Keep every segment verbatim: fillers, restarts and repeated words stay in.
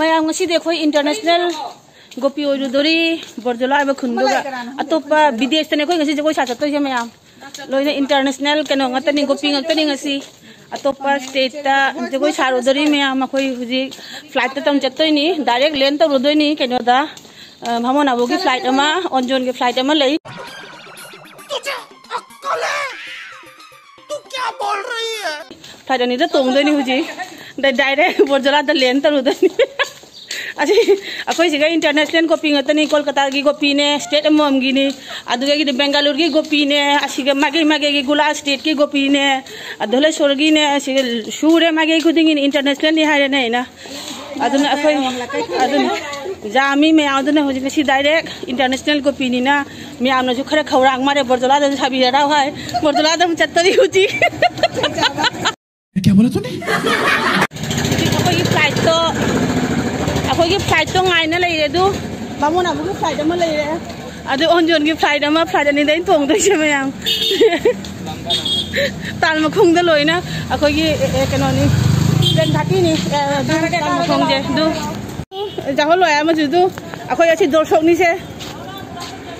ꯃꯌꯥꯝ, ꯉꯁꯤꯗꯤ ꯑꯩꯈꯣꯏ ꯏꯟꯇꯔꯅꯦꯁꯅꯦꯜ ꯒꯣꯄꯤ ꯑꯣꯏꯔꯨꯗꯣꯔꯤ, ꯕꯣꯔꯖꯣꯂꯥ ꯍꯥꯏꯕ ꯈꯨꯟꯗꯨꯒ꯫ ꯑꯇꯣꯞꯄ ꯕꯤꯗꯦꯁꯇꯅꯦ ꯑꯩꯈꯣꯏ ꯉꯁꯤ ꯖꯒꯣꯏ ꯁꯥ ꯆꯠꯇꯣꯏꯁꯦ ꯃꯌꯥꯝ꯫ ꯂꯣꯏꯅ ꯏꯟꯇꯔꯅꯦꯁꯅꯦꯜ ꯀꯩꯅꯣ ꯉꯥꯛꯇꯅꯤ, ꯒꯣꯄꯤ ꯉꯥꯛꯇꯅꯤ ꯉꯁꯤ꯫ ꯑꯇꯣꯞꯄ ꯁ꯭ꯇꯦꯠꯇ ꯖꯒꯣꯏ ꯁꯥꯔꯨꯗꯣꯔꯤ ꯃꯌꯥꯝ꯫ ꯑꯩꯈꯣꯏ ꯍꯧꯖꯤꯛ ꯐ꯭ꯂꯥꯏꯠꯇ ꯇꯧ ꯆꯠꯇꯣꯏꯅꯤ, ꯗꯥꯏꯔꯦꯛ ꯂꯦꯟ ꯇꯧꯔꯨꯗꯣꯏꯅꯤ ꯀꯩꯅꯣꯗ, ꯑ, ꯚꯥꯃꯣꯟ ꯑꯕꯨꯒꯤ ꯐ꯭ꯂꯥꯏꯠ ꯑꯃ, ꯑꯣꯟꯖꯣꯟꯒꯤ ꯐ꯭ꯂꯥꯏꯠ ꯑꯃ ꯂꯩ꯫ ꯐ꯭ꯂꯥꯏꯠ ꯑꯅꯤꯗ ꯇꯣꯡꯗꯣꯏꯅꯤ ꯍꯧꯖꯤꯛ꯫ ꯗꯥꯏ-, ꯗꯥꯏꯔꯦꯛ ꯕꯣꯔꯖꯣꯂꯥꯗ ꯂꯦꯟ ꯇꯧꯔꯨꯗꯣꯏꯅꯤ꯫ ꯑꯁꯤ ꯑꯩꯈꯣꯏꯁꯤꯒ ꯏꯟꯇꯔꯅꯦꯁꯅꯦꯜ ꯒꯣꯄꯤ ꯉꯥꯛꯇꯅꯤ꯫ ꯀꯣꯜꯀꯇꯥꯒꯤ ꯒꯣꯄꯤꯅꯦ, ꯁ꯭ꯇꯦꯠ ꯑꯃꯃꯝꯒꯤꯅꯤ꯫ ꯑꯗꯨꯗꯒꯤꯗꯤ ꯕꯦꯡꯒꯥꯂꯨꯔꯨꯒꯤ ꯒꯣꯄꯤꯅꯦ, ꯑꯁꯤꯒ ꯃꯥꯏꯀꯩ ꯃꯥꯏꯀꯩꯒꯤ ꯒꯨꯂꯥ ꯁ꯭ꯇꯦꯠꯀꯤ ꯒꯣꯄꯤꯅꯦ, ꯙꯣꯂꯦꯁꯣꯔꯒꯤꯅꯦ, ꯑꯁꯤꯒ ꯁꯨꯔꯦ ꯃꯥꯏꯀꯩ ꯈꯨꯗꯤꯡꯒꯤꯅꯤ꯫ ꯏꯟꯇꯔꯅꯦꯁꯅꯦꯜꯅꯤ ꯍꯥꯏꯔꯦꯅꯦ ꯑꯩꯅ꯫ ꯑꯗꯨꯅ ꯑꯩꯈꯣꯏ, ꯑꯗꯨꯅ ꯖꯥꯃꯤ ꯃꯌꯥꯝ ꯑꯗꯨꯅ ꯍꯧꯖꯤꯛ ꯉꯁꯤ ꯗꯥꯏꯔꯦꯛ ꯏꯟꯇꯔꯅꯦꯁꯅꯦꯜ ꯒꯣꯄꯤꯅꯤꯅ ꯃꯌꯥꯝꯅꯁꯨ ꯈꯔ ꯈꯧꯔꯥꯡ ꯃꯥꯜꯂꯦ꯫ ꯕꯣꯔꯖꯣꯂꯥꯗꯁꯨ ꯁꯥꯕꯤꯔꯔꯥꯎ ꯍꯥꯏ꯫ ꯕꯣꯔꯖꯣꯂꯥꯗ ꯑꯃꯨꯛ ꯆꯠꯇꯣꯔꯤ ꯍꯧꯖꯤꯛ꯫ क्या बोला तूने? ꯍꯧꯖꯤꯛ ꯑꯩꯈꯣꯏꯒꯤ ꯐ꯭ꯂꯥꯏꯠꯇꯣ, ꯑꯩꯈꯣꯏꯒꯤ ꯐ꯭ꯂꯥꯏꯠꯇꯣ ꯉꯥꯏꯅ ꯂꯩꯔꯦ꯫ ꯑꯗꯨ ꯕꯥꯃꯣꯟ ꯑꯕꯨꯒꯤ ꯐ꯭ꯂꯥꯏꯠ ꯑꯃ ꯂꯩꯔꯦ꯫ ꯑꯗꯨ ꯑꯣꯟꯖꯣꯟꯒꯤ ꯐ꯭ꯂꯥꯏꯠ ꯑꯃ, ꯐ꯭ꯂꯥꯏꯠ ꯑꯅꯤꯗ ꯑꯩꯅ ꯇꯣꯡꯗꯣꯏꯁꯦ ꯃꯌꯥꯝ꯫ ꯇꯥꯜ ꯃꯈꯣꯡꯗ ꯂꯣꯏꯅ ꯑꯩꯈꯣꯏꯒꯤ, ꯑꯦ, ꯑꯦ, ꯀꯩꯅꯣꯅꯤ, ꯇꯦꯟ ꯊꯥꯔꯇꯤꯅꯤ, ꯑꯦ, ꯑꯗꯨ ꯇꯥꯜ ꯃꯈꯣꯡꯁꯦ꯫ ꯑꯗꯨ ꯖꯥꯍꯣ ꯂꯣꯏ ꯑꯃꯁꯨ ꯑꯗꯨ ꯑꯩꯈꯣꯏ ꯑꯁꯤ ꯗꯣꯔꯁꯣꯛꯅꯤꯁꯦ꯫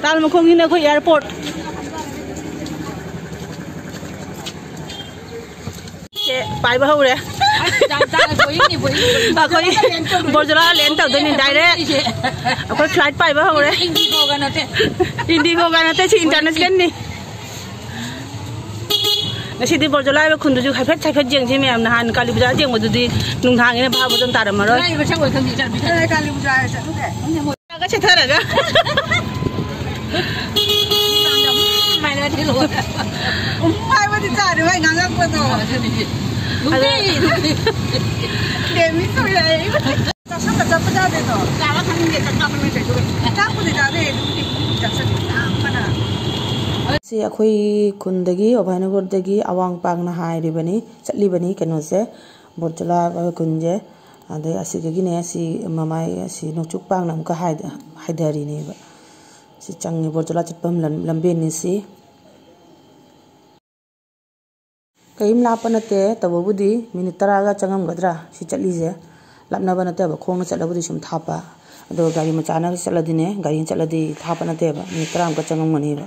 ꯇꯥꯜ ꯃꯈꯣꯡꯁꯤꯅ ꯑꯩꯈꯣꯏ ꯑꯦꯌꯥꯔꯄꯣꯔꯠ꯫ ꯁꯦ, ꯄꯥꯏꯕ ꯍꯧꯔꯦ꯫ ꯑꯁ, ꯌꯥꯝ ꯇꯥꯅ ꯕꯣꯏꯅꯤ, ꯕꯣꯏꯅꯤ꯫ ꯑꯩꯈꯣꯏ ꯕꯣꯔꯖꯣꯂꯥ ꯂꯦꯟ ꯇꯧꯗꯣꯏꯅꯤ ꯗꯥꯏꯔꯦꯛ꯫ ꯑꯩꯈꯣꯏ ꯐ꯭ꯂꯥꯏꯠ ꯄꯥꯏꯕ ꯍꯧꯔꯦ꯫ ꯏꯟꯗꯤꯒꯣꯒ ꯅꯠꯇꯦ꯫ ꯏꯟꯗꯤꯒꯣꯒ ꯅꯠꯇꯦ, ꯁꯤ ꯏꯟꯇꯔꯅꯦꯁꯅꯦꯜꯅꯤ꯫ ꯉꯁꯤꯗꯤ ꯕꯣꯔꯖꯣꯂꯥ ꯍꯥꯏꯕ ꯈꯨꯟꯗꯨꯁꯨ ꯍꯥꯏꯐꯦꯠ ꯍꯥꯏꯐꯦꯠ ꯌꯦꯡꯁꯤ ꯃꯌꯥꯝ꯫ ꯅꯍꯥꯟ ꯀꯥꯂꯤ ꯄꯨꯖꯥ ꯌꯦꯡꯕꯗꯨꯗꯤ ꯅꯨꯡꯗꯥꯡꯅꯤꯅ ꯚꯥꯕ ꯑꯗꯨꯝ ꯇꯥꯔꯝꯃꯔꯣꯏ꯫ ꯀꯥꯂꯤ ꯄꯨꯖꯥ ꯆꯠꯂꯨꯁꯦ꯫ ꯀꯥꯂꯤ ꯄꯨꯖꯥ ꯆꯠꯂꯨꯁꯦ꯫ ꯆꯠꯂꯒ ꯁꯦꯠꯊꯔꯒ꯫ ꯎꯝ ꯍꯥꯏꯕꯗꯤ ꯇꯥꯔꯦ ꯍꯣꯏ ꯉꯥꯡꯉꯛꯄꯗꯣ꯫ ꯑꯗꯨꯅꯤ꯫ ꯗꯦꯃꯤ ꯁꯣꯏꯔꯛꯑꯦ꯫ ꯆꯥꯛꯁꯪꯒ ꯆꯠꯄ ꯌꯥꯗꯦꯗꯣ꯫ ꯆꯥꯕ ꯊꯛꯅꯤꯡꯗꯦ, ꯆꯥꯛ ꯆꯥꯕ ꯅꯨꯃꯤꯠ ꯀꯩꯁꯨ꯫ ꯆꯥꯛꯄꯨꯗꯤ ꯆꯥꯗꯦ, ꯑꯗꯨꯝ ꯄꯤꯛꯅꯤꯛ ꯆꯠꯁꯜꯂꯤ ꯌꯥꯝ ꯀꯟꯅ꯫ ꯁꯤ ꯑꯩꯈꯣꯏ ꯈꯨꯟꯗꯒꯤ, ꯑꯚꯥꯏꯅꯒꯔꯗꯒꯤ ꯑꯋꯥꯡ ꯄꯥꯡꯅ ꯍꯥꯏꯔꯤꯕꯅꯤ, ꯆꯠꯂꯤꯕꯅꯤ ꯀꯩꯅꯣꯁꯦ, ꯕꯣꯔꯖꯣꯂꯥ ꯈꯨꯟꯁꯦ꯫ ꯑꯗꯩ ꯑꯁꯤꯗꯒꯤꯅꯦ ꯁꯤ ꯃꯃꯥꯏ ꯑꯁꯤ ꯅꯣꯡꯆꯨꯞ ꯄꯥꯡꯅ ꯑꯃꯨꯛꯀ ꯍꯥꯏꯗ-, ꯍꯥꯏꯊꯔꯤꯅꯦꯕ꯫ ꯁꯤ ꯆꯪꯉꯤ ꯕꯣꯔꯖꯣꯂꯥ ꯆꯠꯐꯝ ꯂꯝ-, ꯂꯝꯕꯦꯟꯅꯤ ꯁꯤ꯫ ꯀꯔꯤꯝ ꯂꯥꯞꯄ ꯅꯠꯇꯦ, ꯇꯧꯕꯕꯨꯗꯤ ꯃꯤꯅꯤꯠ ꯇꯔꯥꯒ ꯆꯪꯉꯝꯒꯗ꯭ꯔꯥ ꯁꯤ ꯆꯠꯂꯤꯁꯦ꯫ ꯂꯥꯞꯅꯕ ꯅꯠꯇꯦꯕ, ꯈꯣꯡꯅ ꯆꯠꯂꯕꯨꯗꯤ ꯁꯨꯝ ꯊꯥꯞꯄ, ꯑꯗꯣ ꯒꯥꯔꯤ ꯃꯆꯥꯅ ꯆꯠꯂꯗꯤꯅꯦ, ꯒꯥꯔꯤꯅ ꯆꯠꯂꯗꯤ ꯊꯥꯞꯄ ꯅꯠꯇꯦꯕ, ꯃꯤꯅꯤꯠ ꯇꯔꯥꯃꯨꯛꯀ ꯆꯪꯉꯝꯒꯅꯦꯕ꯫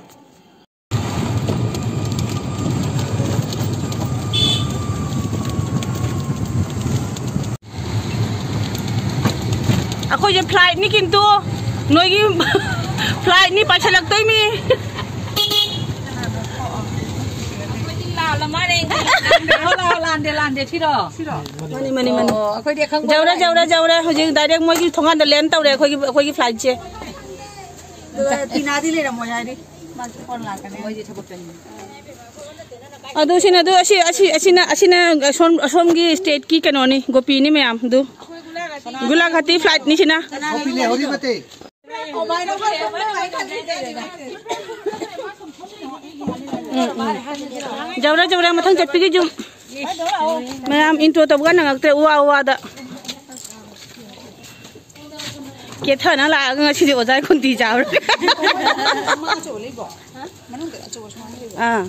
ꯑꯩꯈꯣꯏꯁꯦ ꯐ꯭ꯂꯥꯏꯠꯅꯤ ꯀꯤꯟꯇꯨ, ꯅꯣꯏꯒꯤ ꯐ꯭ꯂꯥꯏꯠꯅꯤ ꯄꯥꯏꯁꯤꯜꯂꯛꯇꯣꯏꯃꯤ꯫ ꯂꯥꯜꯂ ꯃꯥꯜꯂꯦ꯫ ꯂꯥꯜꯂꯦ, ꯂꯥꯜꯂꯦ, ꯁꯤꯔꯣ? ꯃꯥꯅꯤ, ꯃꯥꯅꯤ, ꯃꯥꯅꯤ꯫ ꯑꯣ, ꯑꯩꯈꯣꯏꯗꯤ ꯑꯈꯪꯕ ꯌꯧꯔꯦ, ꯂꯥꯛꯑꯦ꯫ ꯌꯧꯔꯦ, ꯌꯧꯔꯦ꯫ ꯍꯧꯖꯤꯛ ꯗꯥꯏꯔꯦꯛ ꯃꯣꯏꯒꯤ ꯊꯣꯡꯒꯥꯟꯗ ꯂꯦꯟ ꯇꯧꯔꯦ ꯑꯩꯈꯣꯏꯒꯤ, ꯑꯩꯈꯣꯏꯒꯤ ꯐ꯭ꯂꯥꯏꯠꯁꯦ꯫ ꯑꯗꯨꯒ ꯇꯤꯅꯥꯗꯤ ꯂꯩꯔꯝꯃꯣꯏ ꯍꯥꯏꯔꯤ꯫ ꯃꯥꯁꯨ ꯐꯣꯟ ꯂꯥꯛꯀꯅꯤ꯫ ꯃꯣꯏꯗꯤ ꯊꯕꯛ ꯆꯠꯅꯤ꯫ ꯑꯗꯨ ꯁꯤꯅ, ꯑꯗꯨ ꯑꯁꯤ, ꯑꯁꯤ, ꯑꯁꯤꯅ, ꯑꯁꯤꯅ ꯑꯁꯣꯝ, ꯑꯁꯣꯝꯒꯤ ꯁ꯭ꯇꯦꯠꯀꯤ ꯀꯩꯅꯣꯅꯤ, ꯒꯣꯄꯤꯅꯤ ꯃꯌꯥꯝ꯫ ꯑꯗꯨ ꯒꯨꯂꯥꯒꯥꯇꯤ ꯐ꯭ꯂꯥꯏꯠꯅꯤ ꯁꯤꯅ꯫ ꯀꯅꯥꯅꯣ? ꯒꯣꯄꯤꯅꯦ, ꯍꯧꯔꯤꯕꯇꯦ꯫ ꯎꯝ, ꯎꯝ꯫ ꯌꯧꯔꯦ, ꯌꯧꯔꯦ, ꯃꯊꯪ ꯆꯠꯄꯤꯒꯤ ꯌꯨꯝ꯫ ꯃꯌꯥꯝ ꯏꯟꯇ꯭ꯔꯣ ꯇꯧꯕꯒ ꯅꯪꯉꯛꯇ꯭ꯔꯦ, ꯎꯋꯥ ꯎꯋꯥꯗ꯫ ꯀꯦꯊꯅ ꯂꯥꯛꯑꯒ ꯉꯁꯤꯗꯤ ꯑꯣꯖꯥ ꯈꯨꯟꯇꯤ ꯆꯥꯎꯔꯦ꯫ ꯑꯥ꯫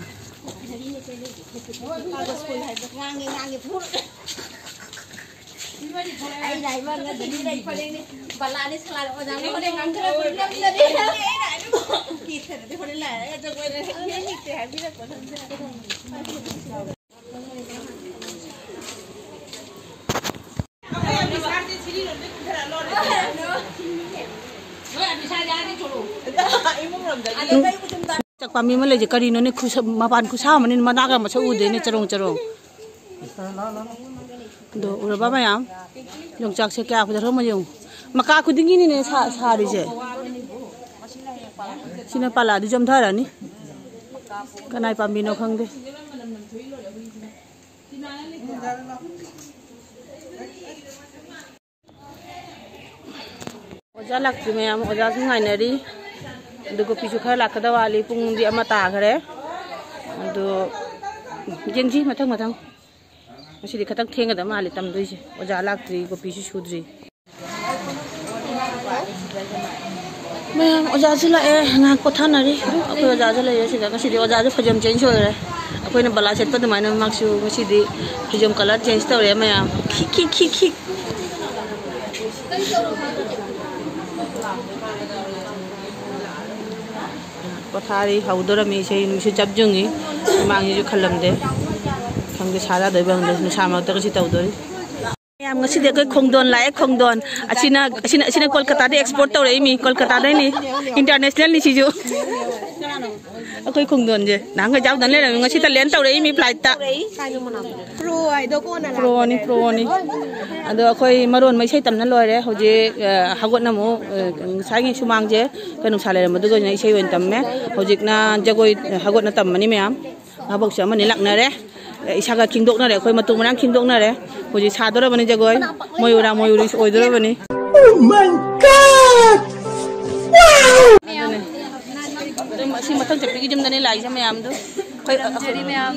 ꯑꯩꯅ ꯍꯥꯏꯕ ꯉꯝꯗ꯭ꯔꯗꯤ ꯂꯩ ꯄꯔꯦꯡꯅꯤ꯫ ꯕꯂꯥꯅꯤ ꯁꯂꯥ ꯑꯣꯖꯥꯅ ꯍꯣꯔꯦꯟ ꯉꯥꯡꯊꯔꯛꯄ ꯉꯝꯗ꯭ꯔꯗꯤ꯫ ꯑꯩꯅ ꯍꯥꯏꯕ ꯀꯤꯊꯅꯗꯤ ꯍꯣꯔꯦꯟ ꯂꯥꯛꯑꯒ ꯖꯒꯣꯏꯗ ꯍꯦꯛ ꯍꯦꯛ ꯍꯦꯛꯇꯦ ꯍꯥꯏꯕꯤꯔꯛꯄ ꯉꯝꯗ꯭ꯔꯗꯤ꯫ ꯆꯥꯛ ꯄꯥꯝꯕꯤ ꯑꯃ ꯂꯩꯁꯦ ꯀꯔꯤꯅꯣꯅꯦ? ꯈꯨꯁ-, ꯃꯄꯥꯟ ꯈꯨꯁꯥ ꯑꯃꯅꯤ, ꯃꯅꯥꯒ ꯃꯁꯛ ꯎꯗꯦꯅꯦ, ꯆꯔꯣꯡ ꯆꯔꯣꯡ꯫ ꯑꯗꯣ ꯎꯔꯕ ꯃꯌꯥꯝ? ꯌꯣꯡꯆꯥꯛꯁꯦ ꯀꯌꯥ ꯐꯖꯈ꯭ꯔꯕꯅꯣ ꯌꯦꯡꯉꯨ꯫ ꯃꯀꯥ ꯈꯨꯗꯤꯡꯒꯤꯅꯤꯅꯦ ꯁꯥ-, ꯁꯥꯔꯤꯁꯦ꯫ ꯁꯤꯅ ꯄꯥꯜꯂꯛꯑꯗꯤ ꯆꯣꯝꯊꯔꯅꯤ꯫ ꯀꯅꯥꯏ ꯄꯥꯝꯕꯤꯅꯣ ꯈꯪꯗꯦ꯫ ꯑꯣꯖꯥ ꯂꯥꯛꯇ꯭ꯔꯤ ꯃꯌꯥꯝ, ꯑꯣꯖꯥꯁꯨ ꯉꯥꯏꯅꯔꯤ꯫ ꯑꯗꯨ ꯒꯣꯄꯤꯁꯨ ꯈꯔ ꯂꯥꯛꯀꯗꯕ ꯋꯥꯠꯂꯤ, ꯄꯨꯡꯗꯤ ꯑꯃ ꯇꯥꯈꯔꯦ꯫ ꯑꯗꯨ ꯌꯦꯡꯁꯤ ꯃꯊꯪ ꯃꯊꯪ꯫ ꯉꯁꯤꯗꯤ ꯈꯤꯇꯪ ꯊꯦꯡꯒꯗꯕ ꯃꯥꯜꯂꯤ ꯇꯝꯗꯣꯏꯁꯦ꯫ ꯑꯣꯖꯥ ꯂꯥꯛꯇ꯭ꯔꯤ, ꯒꯣꯄꯤꯁꯨ ꯁꯨꯗ꯭ꯔꯤ꯫ ꯃꯌꯥꯝ ꯑꯣꯖꯥꯁꯨ ꯂꯥꯛꯑꯦ, ꯉꯥꯏꯍꯥꯛ ꯄꯣꯊꯥꯅꯔꯤ꯫ ꯑꯩꯈꯣꯏ ꯑꯣꯖꯥꯁꯨ ꯂꯩꯔꯦ ꯁꯤꯗ꯫ ꯉꯁꯤꯗꯤ ꯑꯣꯖꯥꯁꯨ ꯐꯩꯖꯣꯝ ꯆꯦꯟꯖ ꯑꯣꯏꯔꯦ꯫ ꯑꯩꯈꯣꯏꯅ ꯕꯂꯥ ꯁꯦꯠꯄ ꯑꯗꯨꯃꯥꯏꯅ ꯃꯥꯁꯨ ꯉꯁꯤꯗꯤ ꯐꯩꯖꯣꯝ ꯀꯂꯔ ꯆꯦꯟꯖ ꯇꯧꯔꯦ ꯃꯌꯥꯝ꯫ ꯈꯤꯛ ꯈꯤꯛ ꯈꯤꯛ ꯈꯤꯛ꯫ ꯄꯣꯊꯥꯔꯤ꯫ ꯍꯧꯗꯣꯔꯝꯃꯤ ꯏꯁꯩ꯫ ꯅꯨꯡꯁꯤꯠ ꯆꯞ ꯌꯨꯡꯉꯤ꯫ ꯃꯃꯥꯡꯁꯤꯁꯨ ꯈꯜꯂꯝꯗꯦ꯫ ꯈꯪꯗꯦ, ꯁꯥ ꯌꯥꯗꯣꯏꯕ ꯈꯪꯗꯦ꯫ ꯅꯨꯡꯁꯥ ꯃꯔꯛꯇꯒ ꯁꯤ ꯇꯧꯗꯣꯔꯤ꯫ ꯃꯌꯥꯝ, ꯉꯁꯤꯗꯤ ꯑꯩꯈꯣꯏ ꯈꯣꯡꯗꯣꯟ ꯂꯥꯛꯑꯦ, ꯈꯣꯡꯗꯣꯟ꯫ ꯑꯁꯤꯅ, ꯑꯁꯤꯅ, ꯑꯁꯤꯅ ꯀꯣꯜꯀꯇꯥꯗ ꯑꯦꯛꯁꯄꯣꯔꯠ ꯇꯧꯔꯛꯏ ꯃꯤ꯫ ꯀꯣꯜꯀꯇꯥꯗꯩꯅꯤ꯫ ꯏꯟꯇꯔꯅꯦꯁꯅꯦꯜꯅꯤ ꯁꯤꯁꯨ꯫ ꯑꯩꯈꯣꯏ ꯈꯣꯡꯗꯣꯟꯁꯦ ꯅꯍꯥꯟꯈꯩ ꯌꯥꯎꯗꯅ ꯂꯩꯔꯝꯃꯤ꯫ ꯉꯁꯤ ꯇ ꯂꯦꯟ ꯇꯧꯔꯛꯏ ꯃꯤ ꯐ꯭ꯂꯥꯏꯠꯇ꯫ ꯄ꯭ꯔꯣꯅꯤ, ꯄ꯭ꯔꯣꯅꯤ꯫ ꯑꯗꯣ ꯑꯩꯈꯣꯏ ꯃꯔꯣꯟ ꯃꯩꯁꯩ ꯇꯝꯅ ꯂꯣꯏꯔꯦ꯫ ꯍꯧꯖꯤꯛ, ꯑ, ꯍꯧꯒꯠꯅ ꯑꯃꯨꯛ, ꯑ, ꯉꯁꯥꯏꯒꯤ ꯁꯨꯃꯥꯡꯁꯦ ꯀꯩꯅꯣ ꯅꯨꯡꯁꯥ ꯂꯩꯔꯝꯕꯗꯨꯒ ꯑꯩꯅ ꯏꯁꯩ ꯑꯣꯏꯅ ꯇꯝꯃꯦ꯫ ꯍꯧꯖꯤꯛꯅ ꯖꯒꯣꯏ, ꯑ, ꯍꯧꯒꯠꯅ ꯇꯝꯕꯅꯤ ꯃꯌꯥꯝ꯫ ꯚꯥꯕꯣꯛꯁꯨ ꯑꯃꯅꯤ ꯂꯥꯛꯅꯔꯦ꯫ ꯑ, ꯏꯁꯥꯒ ꯈꯤꯡꯗꯣꯛꯅꯔꯦ꯫ ꯑꯩꯈꯣꯏ ꯃꯇꯨ ꯃꯔꯥꯡ ꯈꯤꯡꯗꯣꯛꯅꯔꯦ꯫ ꯍꯧꯖꯤꯛ ꯁꯥꯗꯣꯔꯕꯅꯤ ꯖꯒꯣꯏ꯫ ꯃꯣꯏ ꯎꯔꯥ ꯃꯣꯏ ꯎꯔꯤ ꯑꯣꯏꯗꯣꯔꯕꯅꯤ꯫ Oh my God! ꯑꯗꯨꯅꯦ꯫ ꯑꯗꯨꯝ ꯑꯁꯤ ꯃꯊꯪ ꯆꯠꯄꯤꯒꯤ ꯌꯨꯝꯗꯅꯦ ꯂꯥꯛꯏꯁꯦ ꯃꯌꯥꯝꯗꯣ꯫ ꯑꯩꯈꯣꯏ ꯃꯌꯥꯝ꯫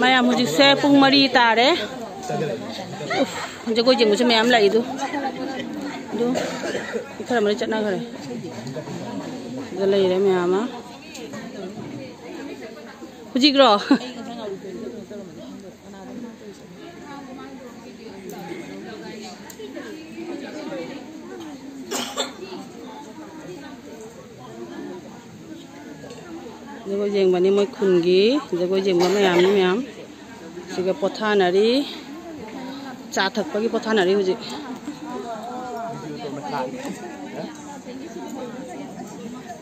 ꯃꯌꯥꯝ, ꯍꯧꯖꯤꯛꯁꯦ ꯄꯨꯡ ꯃꯔꯤ ꯇꯥꯔꯦ꯫ ꯎꯐ, ꯖꯒꯣꯏ ꯌꯦꯡꯕꯁꯨ ꯃꯌꯥꯝ ꯂꯥꯛꯏꯗꯨ꯫ ꯑꯗꯨ ꯈꯔ ꯑꯃꯗꯤ ꯆꯠꯅꯈ꯭ꯔꯦ꯫ ꯁꯤꯗ ꯂꯩꯔꯦ ꯃꯌꯥꯝ ꯑꯃ꯫ ꯍꯧꯖꯤꯛꯔꯣ? ꯖꯒꯣꯏ ꯌꯦꯡꯕꯅꯤ, ꯃꯣꯏ ꯈꯨꯟꯒꯤ ꯖꯒꯣꯏ ꯌꯦꯡꯕ ꯃꯌꯥꯝꯅꯤ, ꯃꯌꯥꯝ꯫ ꯁꯤꯒ ꯄꯣꯊꯥꯅꯔꯤ, ꯆꯥ ꯊꯛꯄꯒꯤ ꯄꯣꯊꯥꯅꯔꯤ ꯍꯧꯖꯤꯛ꯫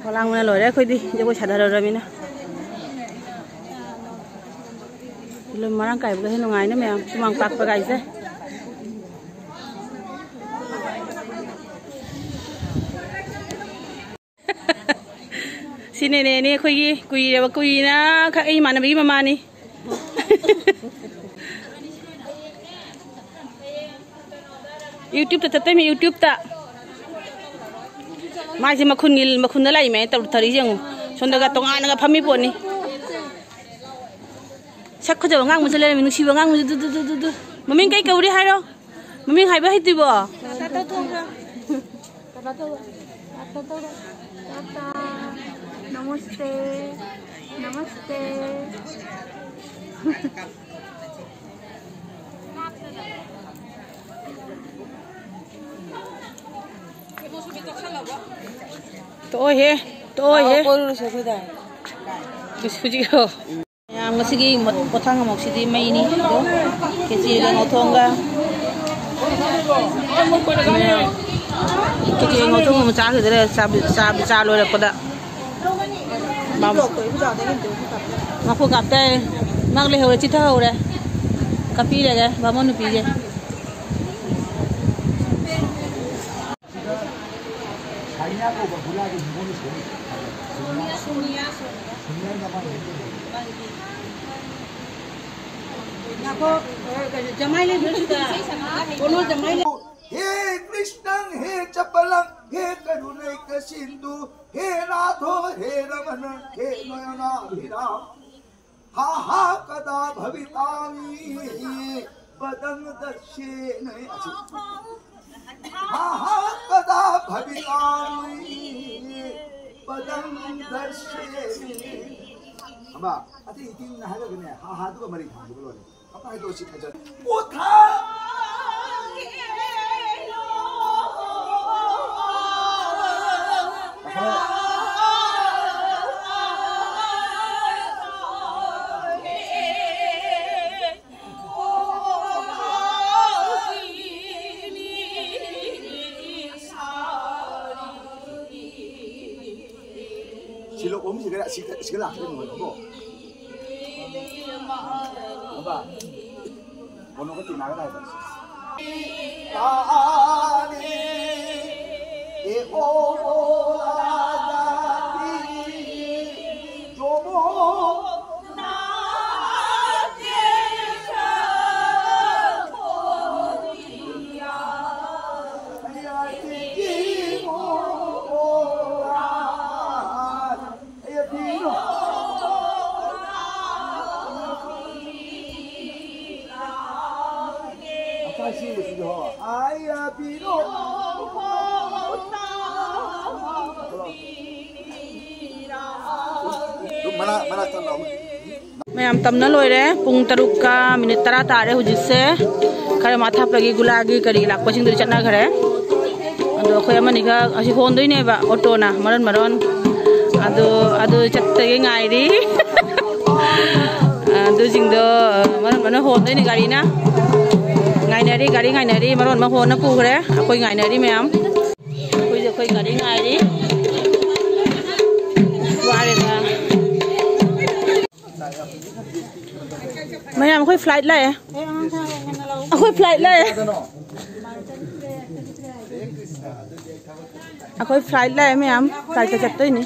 ꯋꯥ ꯂꯥꯡꯕꯅ ꯂꯣꯏꯔꯦ ꯑꯩꯈꯣꯏꯗꯤ, ꯖꯒꯣꯏ ꯁꯥꯗꯔꯨꯔꯃꯤꯅ꯫ ꯐꯤꯂꯝ ꯃꯔꯥꯡ ꯀꯥꯏꯕꯒꯁꯦ ꯅꯨꯡꯉꯥꯏꯅ ꯃꯌꯥꯝ, ꯁꯨꯃꯥꯡ ꯄꯥꯛꯄ ꯀꯥꯏꯁꯦ꯫ ꯁꯤꯅꯅꯦꯅꯦ ꯑꯩꯈꯣꯏꯒꯤ ꯀꯨꯏꯔꯕ, ꯀꯨꯏꯅ ꯈꯛ ꯑꯩ ꯏꯃꯥꯟꯅꯕꯤꯒꯤ ꯃꯃꯥꯅꯤ꯫ YouTube-ꯇ ꯊꯠꯇꯣꯏꯃꯤ, YouTube-ꯇ꯫ ꯃꯥꯁꯦ ꯃꯈꯨꯟꯒꯤ, ꯃꯈꯨꯟꯗ ꯂꯥꯛꯏꯃꯦ ꯇꯧ-, ꯇꯧꯔꯤꯁꯦ ꯌꯦꯡꯉꯨ꯫ ꯁꯣꯝꯗꯒ ꯇꯣꯉꯥꯟꯅꯒ ꯐꯝꯃꯤ ꯄꯣꯠꯅꯤ꯫ ꯁꯛ ꯐꯖꯕ ꯑꯉꯥꯡ ꯑꯃꯁꯨ ꯂꯩꯔꯝꯃꯤ, ꯅꯨꯡꯁꯤꯕ ꯑꯉꯥꯡ ꯑꯃꯁꯨ꯫ ꯗꯨ, ꯗꯨ, ꯗꯨ, ꯗꯨ, ꯗꯨ꯫ ꯃꯃꯤꯡ ꯀꯩ ꯀꯧꯔꯤ ꯍꯥꯏꯔꯣ? ꯃꯃꯤꯡ ꯍꯥꯏꯕ ꯍꯩꯇ꯭ꯔꯤꯕꯣ? ꯅꯃꯁꯇꯦ꯫ ꯅꯃꯁꯇꯦ꯫ ꯇꯣꯛꯑꯣꯍꯦ, ꯇꯣꯛꯑꯣꯍꯦ꯫ ꯑꯥꯎ, ꯀꯣꯏꯔꯨꯔꯁꯦ ꯑꯩꯈꯣꯏꯗ꯫ ꯏꯁ, ꯍꯧꯖꯤꯛ ꯍꯣ꯫ ꯃꯌꯥꯝ ꯉꯁꯤꯒꯤ ꯃ-, ꯄꯣꯊꯥꯡ ꯑꯃꯨꯛꯁꯤꯗꯤ ꯃꯩꯅꯤ꯫ ꯑꯗꯣ ꯈꯦꯆꯤꯒ ꯉꯧꯊꯣꯡꯒ꯫ ꯃꯌꯥꯝ ꯈꯦꯆꯤꯒ ꯉꯧꯊꯣꯡꯒ ꯑꯃꯨꯛ ꯆꯥꯈꯤꯗꯣꯔꯦ꯫ ꯆꯥꯕꯤ-, ꯆꯥꯕꯤ-, ꯆꯥ ꯂꯣꯏꯔꯛꯄꯗ꯫ ꯃꯥ-, ꯃꯥꯈꯨ ꯀꯥꯞꯇꯦ꯫ ꯃꯥ ꯂꯩꯍꯧꯔꯦ, ꯆꯤꯊꯍꯧꯔꯦ꯫ ꯀꯥꯞꯄꯤꯔꯒꯦ ꯕꯥꯃꯣꯟ ꯅꯨꯄꯤꯁꯦ꯫ ꯁꯥꯏꯅꯥ ꯀꯧꯕ ꯒꯨꯂꯥꯒꯤ ꯅꯤꯉꯣꯜꯅ ꯁꯦꯝꯃꯤ꯫ ꯁꯣꯅꯤꯌꯥ, ꯁꯣꯅꯤꯌꯥ, ꯁꯣꯅꯤꯌꯥ꯫ ꯁꯣꯅꯤꯌꯥ ꯅꯃꯥ ꯅꯨꯄꯤ꯫ ꯉꯥꯏꯈꯣ, ꯑ, ꯀꯩꯅꯣ, ꯖꯃꯥꯏ ꯂꯩꯕ꯭ꯔꯣ ꯁꯤꯗ? ꯀꯣꯅꯣ ꯖꯃꯥꯏ ꯂꯩ-, हे कृष्णं हे चपलं हे करुणैकसिन्धु हे नाथो हे रमण हे नयनाभिराम। हा हा कदा भवितानि पदं दर्शेन। हा हा कदा भवितानि पदं दर्शेन। ꯑꯃ, ꯑꯇꯩ ꯏꯇꯤꯡꯅ ꯍꯥꯏꯔꯒꯅꯦ, ꯍꯥ ꯍꯥꯗꯨꯒ ꯃꯔꯤ ꯊꯥꯡꯗꯨꯒ ꯂꯣꯏꯔꯦ꯫ ꯑꯝꯇ ꯍꯥꯏꯗꯣꯛꯑꯁꯤ ꯐꯖꯅ꯫ ꯄꯣꯊꯥ꯫ ꯀꯤꯂꯣ ꯑꯍꯨꯝꯁꯤꯒ ꯑꯁꯤꯒ, ꯑꯁꯤꯒ ꯂꯥꯛꯀꯗꯣꯏꯅꯤ ꯃꯣꯏꯀꯣ꯫ ꯑꯕ, ꯀꯣꯟꯅꯣꯒ ꯇꯤꯟꯅꯒ ꯂꯥꯛꯑꯦꯕ꯫ ꯃꯌꯥꯝ ꯇꯝꯅ ꯂꯣꯏꯔꯦ꯫ ꯄꯨꯡ ꯇꯔꯨꯛꯀ ꯃꯤꯅꯤꯠ ꯇꯔꯥ ꯇꯥꯔꯦ ꯍꯧꯖꯤꯛꯁꯦ꯫ ꯈꯔ ꯃꯊꯥꯞꯇꯒꯤ ꯒꯨꯂꯥꯒꯤ ꯀꯔꯤ ꯂꯥꯛꯄꯁꯤꯡꯗꯨꯗꯤ ꯆꯠꯅꯈ꯭ꯔꯦ꯫ ꯑꯗꯣ ꯑꯩꯈꯣꯏ ꯑꯃꯅꯤꯈꯛ ꯑꯁꯤ ꯍꯣꯟꯗꯣꯏꯅꯦꯕ ꯑꯣꯇꯣꯅ ꯃꯔꯣꯟ ꯃꯔꯣꯟ꯫ ꯑꯗꯣ ꯑꯗꯨ ꯆꯠꯇꯒꯤ ꯉꯥꯏꯔꯤ꯫ ꯑꯗꯨꯁꯤꯡꯗꯣ ꯃꯔꯣꯟ ꯃꯔꯣꯟ ꯍꯣꯟꯗꯣꯏꯅꯦ ꯒꯥꯔꯤꯅ꯫ ꯉꯥꯏꯅꯔꯤ, ꯒꯥꯔꯤ ꯉꯥꯏꯅꯔꯤ, ꯃꯔꯣꯟ ꯑꯃ ꯍꯣꯟꯅ ꯄꯨꯈ꯭ꯔꯦ꯫ ꯑꯩꯈꯣꯏ ꯉꯥꯏꯅꯔꯤ ꯃꯌꯥꯝ꯫ ꯑꯩꯈꯣꯏꯁꯨ ꯑꯩꯈꯣꯏ ꯒꯥꯔꯤ ꯉꯥꯏꯔꯤ꯫ ꯋꯥꯔꯦꯗ꯫ ꯃꯌꯥꯝ ꯑꯩꯈꯣꯏ flight ꯂꯥꯛꯑꯦ꯫ ꯑꯩꯈꯣꯏ flight ꯂꯥꯛꯑꯦ꯫ ꯑꯩꯈꯣꯏ flight ꯂꯥꯛꯑꯦ ꯃꯌꯥꯝ꯫ Flightꯇ ꯆꯠꯇꯣꯏꯅꯤ꯫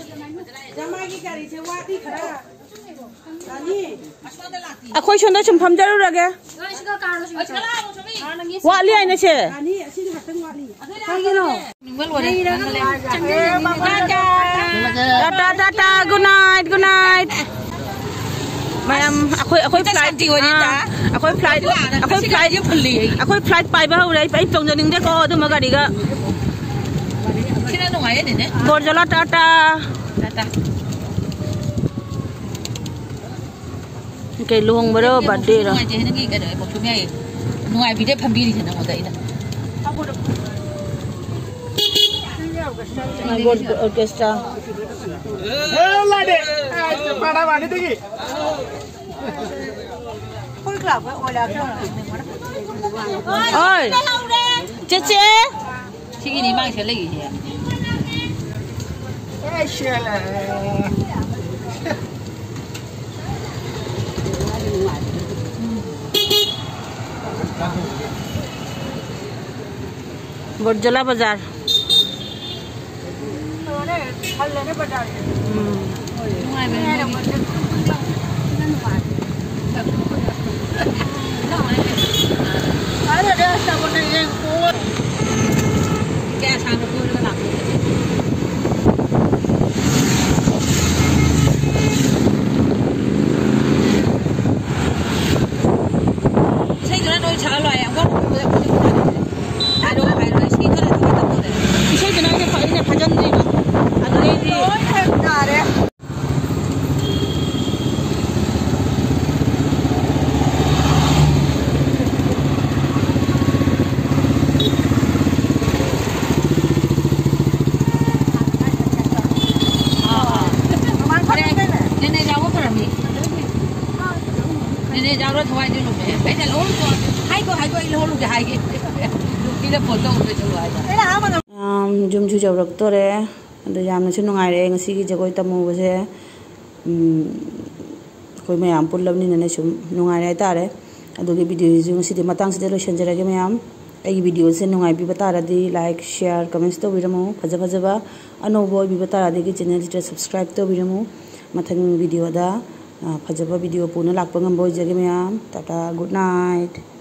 ꯑꯩꯈꯣꯏ ꯁꯣꯝꯗ ꯁꯨꯝ ꯐꯝꯖꯔꯨꯔꯒꯦ꯫ ꯋꯥꯠꯂꯤ ꯍꯥꯏꯅꯦ ꯁꯦ꯫ Tata, Tata, good night, good night꯫ ꯃꯌꯥꯝ ꯑꯩꯈꯣꯏ, ꯑꯩꯈꯣꯏ flight, ꯑꯥ, ꯑꯩꯈꯣꯏ flight, ꯑꯩꯈꯣꯏ flight, ꯑꯩꯈꯣꯏ flight ꯄꯥꯏꯕ ꯍꯧꯔꯦ꯫ ꯑꯩ, ꯑꯩ ꯇꯣꯡꯖꯅꯤꯡꯗꯦꯀꯣ ꯑꯗꯨꯝꯕ ꯒꯥꯔꯤꯒ꯫ ꯁꯤꯅ ꯅꯨꯡꯉꯥꯏꯌꯦ ꯅꯦꯅꯦ꯫ ꯕꯣꯔꯖꯂꯥ ꯇꯥꯇꯥ꯫ ꯇꯥꯇꯥ꯫ ꯀꯩ ꯂꯨꯍꯣꯡꯕꯔꯣ, birthdayꯔꯣ? ꯅꯨꯡꯉꯥꯏꯇꯦ, ꯅꯪꯒꯤ ꯀꯩꯅꯣ, ꯀꯣꯛꯊꯣꯛ ꯌꯥꯏꯌꯦ꯫ ꯅꯨꯡꯉꯥꯏꯕꯤꯗꯦ ꯐꯝꯕꯤꯔꯤꯁꯦ ꯅꯪꯉꯣꯟꯗ ꯑꯩꯅ꯫ Orchestra꯫ ꯑꯦ, ꯂꯥꯛꯑꯦ꯫ ꯑꯦ, ꯄꯥꯗꯥ ꯋꯥꯅꯤꯗꯒꯤ꯫ ꯑꯣꯏ꯫ ꯆꯦꯆꯦ꯫ ꯁꯤꯒꯤꯅꯤ ꯃꯥꯡꯁꯦ ꯂꯩꯔꯤꯁꯦ꯫ ꯕꯣꯔꯖꯂꯥ ꯕꯖꯥꯔ꯫ ꯎꯝ꯫ ꯏꯁꯩꯗꯨꯅ ꯅꯣꯏ ꯁꯛꯍꯜꯂꯣ ꯍꯥꯏ꯫ ꯑꯃꯨꯛ ꯍꯥꯏꯔꯣ, ꯍꯥꯏꯔꯣ, ꯏꯁꯩ ꯈꯔ ꯊꯤꯒꯦ ꯇꯧꯕꯅꯦ꯫ ꯏꯁꯩꯗꯨꯅ ꯑꯩꯅ ꯐ-, ꯑꯩꯅ ꯐꯥꯖꯟꯗ꯭ꯔꯤꯕ꯫ ꯑꯗꯨꯗꯩꯗꯤ ꯂꯣꯏ ꯍꯦꯛ ꯌꯥꯔꯦ꯫ ꯅꯦꯅꯦ ꯌꯥꯎꯕ ꯐꯔꯝꯃꯤ꯫ ꯅꯦꯅꯦ ꯌꯥꯎꯔ ꯊꯋꯥꯏꯗꯨ ꯂꯨꯝꯃꯦ꯫ ꯑꯩꯅ ꯂꯧꯍꯧꯔꯨꯆꯣ꯫ ꯍꯥꯏꯒꯣ, ꯍꯥꯏꯒꯣ, ꯑꯩ ꯂꯧꯍꯧꯔꯨꯒꯦ ꯍꯥꯏꯒꯦ꯫ ꯅꯨꯄꯤꯅ ꯐꯣꯟ ꯇꯧꯕꯗ ꯂꯣꯏꯁꯜꯂꯨ ꯍꯥꯏꯕ꯫ ꯌꯥꯝ ꯌꯨꯝꯁꯨ ꯌꯧꯔꯛꯇꯣꯔꯦ꯫ ꯑꯗꯣ ꯌꯥꯝꯅꯁꯨ ꯅꯨꯡꯉꯥꯏꯔꯦ ꯉꯁꯤꯒꯤ ꯖꯒꯣꯏ ꯇꯝꯃꯨꯕꯁꯦ꯫ ꯎꯝ, ꯑꯩꯈꯣꯏ ꯃꯌꯥꯝ ꯄꯨꯜꯂꯕꯅꯤꯅꯅꯦ ꯁꯨꯝ ꯅꯨꯡꯉꯥꯏꯔꯦ ꯍꯥꯏꯇꯥꯔꯦ꯫ ꯑꯗꯨꯒꯤ ꯚꯤꯗꯤꯑꯣꯁꯤꯁꯨ ꯉꯁꯤꯗꯤ ꯃꯇꯥꯡꯁꯤꯗ ꯂꯣꯏꯁꯤꯟꯖꯔꯒꯦ ꯃꯌꯥꯝ꯫ ꯑꯩꯒꯤ ꯚꯤꯗꯤꯑꯣꯁꯦ ꯅꯨꯡꯉꯥꯏꯕꯤꯕ ꯇꯥꯔꯗꯤ like, share, comments ꯇꯧꯕꯤꯔꯝꯃꯨ꯫ ꯐꯖ ꯐꯖꯕ ꯑꯅꯧꯕ ꯑꯣꯏꯕꯤꯕ ꯇꯥꯔꯗꯤ ꯑꯩꯒꯤ ꯆꯦꯅꯦꯜꯁꯤꯗ subscribe ꯇꯧꯕꯤꯔꯝꯃꯨ꯫ ꯃꯊꯪ ꯚꯤꯗꯤꯑꯣꯗ, ꯑ, ꯐꯖꯕ ꯚꯤꯗꯤꯑꯣ ꯄꯨꯅ ꯂꯥꯛꯄ ꯉꯝꯕ ꯑꯣꯏꯖꯒꯦ ꯃꯌꯥꯝ꯫ Tata, good night꯫